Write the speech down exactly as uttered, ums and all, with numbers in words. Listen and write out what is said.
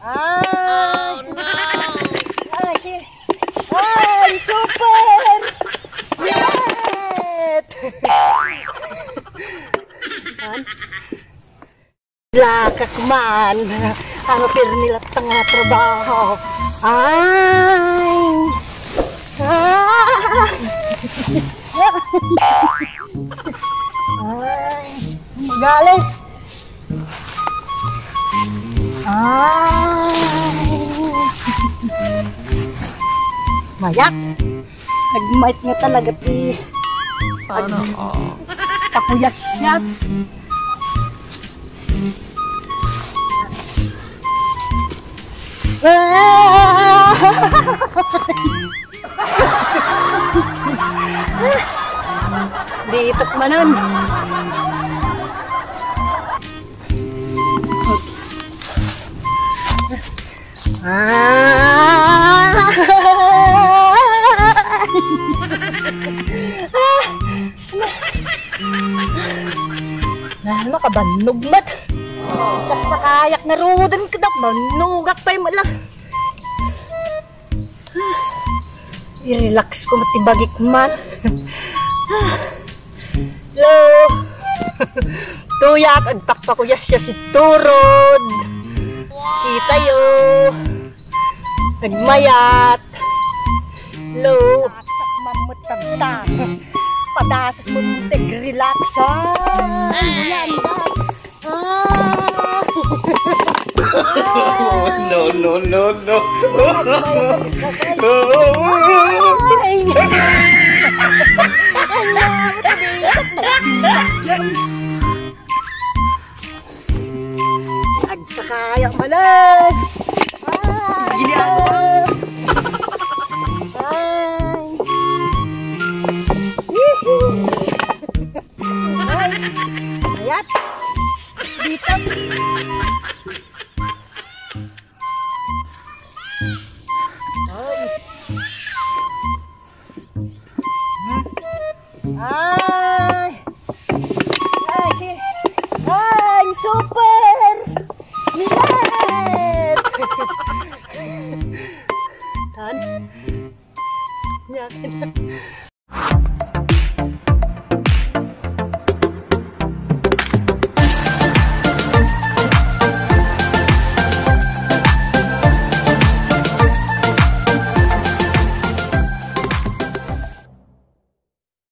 Ay! Ay, si-, ay, super! Mayat! An? Lakak man. Ano pirmi latta nga trabaho? Ay! Ah! Ay! Magalit! Ay! Mayat! Nagmayat nga talaga ti Sana all. Pakuyasyas. Ah! Ditak manan. Ah! Nano, kabannog met. Saksakayak na ruden, kada bannogak pay met lang. I-relax ko met ti bagik man. Hello. Tuyak, agpakpakuyasya si Turod. Kitayo. Nagmayat. Hello. Relax ak man met kanta. Padasek met ti relax, ah. Yan, yan. Ah. No, no, no, no. Ay. Agsakaya manen. Ay. Ay. Yee-hoo. Ay. Mayat. Dito. Ay. Ay. Ay, si-, ay, super!